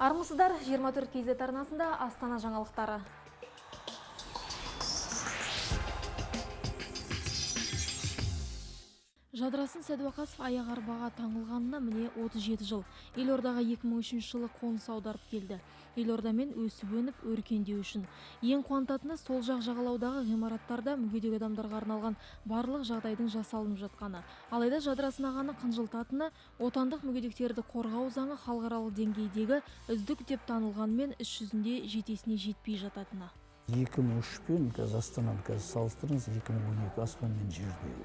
Армысыздар, 24 KZ арнасында Астана жаңалықтары. Жадырасын Сәдуақасов аяқ арбаға таңылғанына міне 37 жыл. Елордаға 2003 жылы қоныс аударып келді. Елордамен өсіп өніп, өркендеу үшін. Ең қуантатыны сол жақ жағалаудағы ғимараттарда мүгедек адамдарға арналған барлық жағдайдың жасалынып жатқаны. Алайда Жадырасын ағаны қынжылтатыны отандық мүгедектерді қорғау заңы халықаралық деңгейдегі үздік деп танылғанымен іс жүзінде жетесіне жетпей жататыны. 2003 пен қазір Астананы қазір салыстырыңыз, 2012 аспан мен жерде.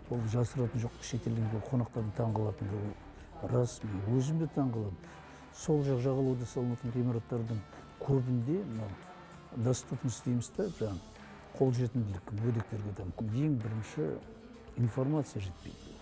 Ол жасыратын жоқ, шетелден келген қонақтардың таңғалатын ол рас, мен өзім де таңғаламын. Сол жақ жағалауда салынатын ғимараттардың көбінде мынау доступность дейміз да, жаңағы қолжетімділік мүгедектерге там ең бірінші информация жетпейді.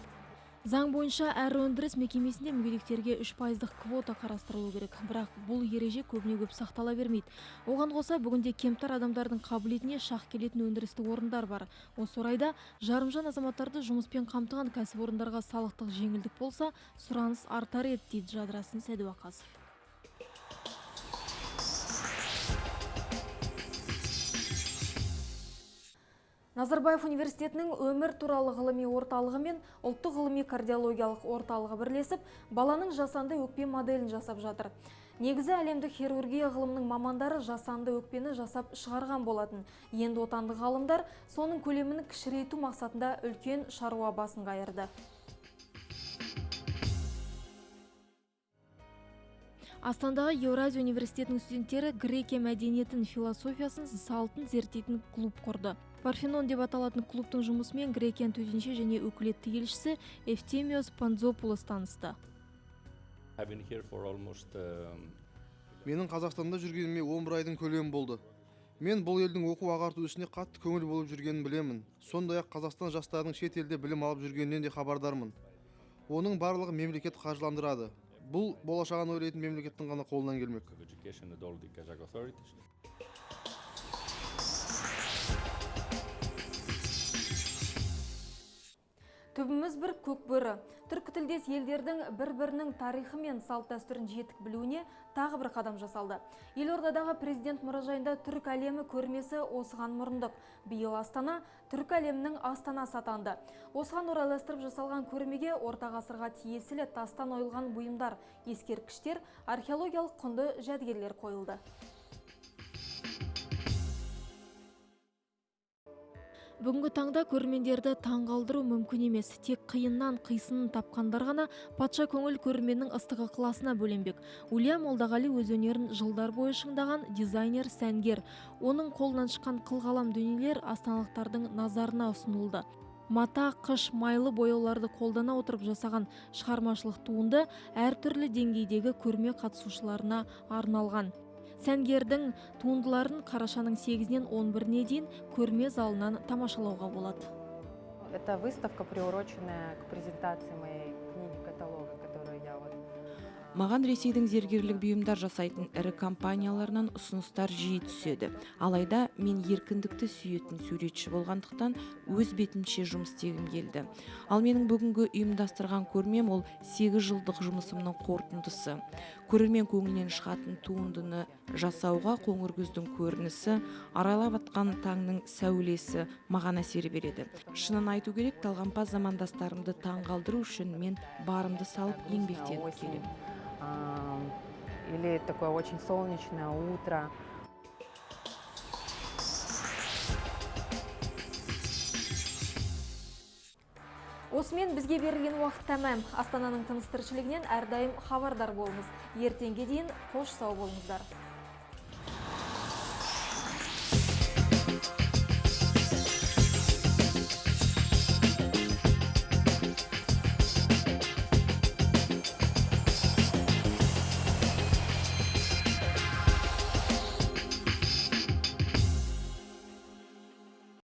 Заң бойынша әр өндіріс мекемесінде мүгедектерге 3% квота қарастырылу керек. Бірақ бұл ереже көбіне көп сақтала бермейді. Оған қоса бүгінде кемтар адамдардың қабілетіне шақ келетін өндірістік орындар бар. Осы орайда жарымжан азаматтарды жұмыспен қамтыған кәсіпорындарға салықтық жеңілдік болса, сұраныс артар еді, дейді Жадырасын Сәдуақасов. Назарбаев университетінің өмір туралы ғылыми орталығы мен ұлттық ғылыми кардиологиялық орталығы бірлесіп, баланың жасанды өкпе моделін жасап жатыр. Негізі әлемдік хирургия ғылымының мамандары жасанды өкпені жасап шығарған болатын. Енді отандық ғалымдар соның көлемін кішірейту мақсатында үлкен шаруа басын қайырды. Астанадағы Еуразия университетінің студенттері грекия мәдениетін, философиясын, салтын зерттейтін клуб құрды. Парфенон деп аталатын клубтың жұмысымен Грекияның төтенше және өкілетті елшісі Эфтимиос Панзопулос танысты. Менің Қазақстанда жүргеніме 11 айдың көлемі болды. Мен бұл елдің оқу ағарту ісіне қатты көңіл болып жүргенін білемін. Сондай-ақ Қазақстан жастарының шет елде білім алып жүргенінен де хабардармын. Оның барлығы мемлекет қаржыландырады. Бұл болашағын ойлайтын мемлекеттің ғана қолынан келмек. Түбіміз бір көкбөрі. Түркі тілдес елдердің бір-бірінің тарихы мен салт дәстүрін жетік білуіне тағы бір қадам жасалды. Елордадағы президент мұражайында Түрік әлемі көрмесі осыған мұрындық. Биыл Астана Түркі әлемінің астанасы атанды. Осыған орайластырып жасалған көрмеге орта ғасырға тиесілі тастан ойылған бұйымдар, ескерткіштер, археологиялық құнды жәдігерлер қойылды. Бүгінгі таңда көрермендерді таңғалдыру мүмкін емес. Тек қиыннан қисынын тапқандар ғана патша көңіл көрерменнің ыстық ықыласына бөленбек. Улья Молдағали өз өнерін жылдар бойы шыңдаған дизайнер, сәнгер. Оның қолынан шыққан қылқалам дүниелер астаналықтардың назарына ұсынылды. Мата, қыш, майлы бояуларды қолдана отырып жасаған шығармашылық туынды әртүрлі деңгейдегі көрме қатысушыларына арналған. Сәнгердің туындыларын қарашаның 8-нен 11-не дейін көрме залынан тамашалауға болады. Это выставка, приуроченная к презентации моей книги каталога, которую я вот. Маған Ресейдің зергерлік бұйымдар жасайтын ірі компанияларынан ұсыныстар жиі түседі. Алайда мен еркіндікті сүйетін суретші болғандықтан өз бетімше жұмыс істегім келді. Ал менің бүгінгі ұйымдастырған көрмем ол 8 жылдық жұмысымның қорытындысы. Көрермен көңілінен шығатын туындыны жасауға қоңыр күздің көрінісі, арайлап атқан таңның сәулесі маған әсер береді. Шынын айту керек, талғампаз замандастарымды таңғалдыру үшін мен барымды салып еңбектеніп келемін. Или такое очень солнечное утро. Осымен бізге берілген уақыт тәмам. Астананың тыныс тіршілігінен әрдайым хабардар болыңыз. Ертеңге дейін қош сау болыңыздар.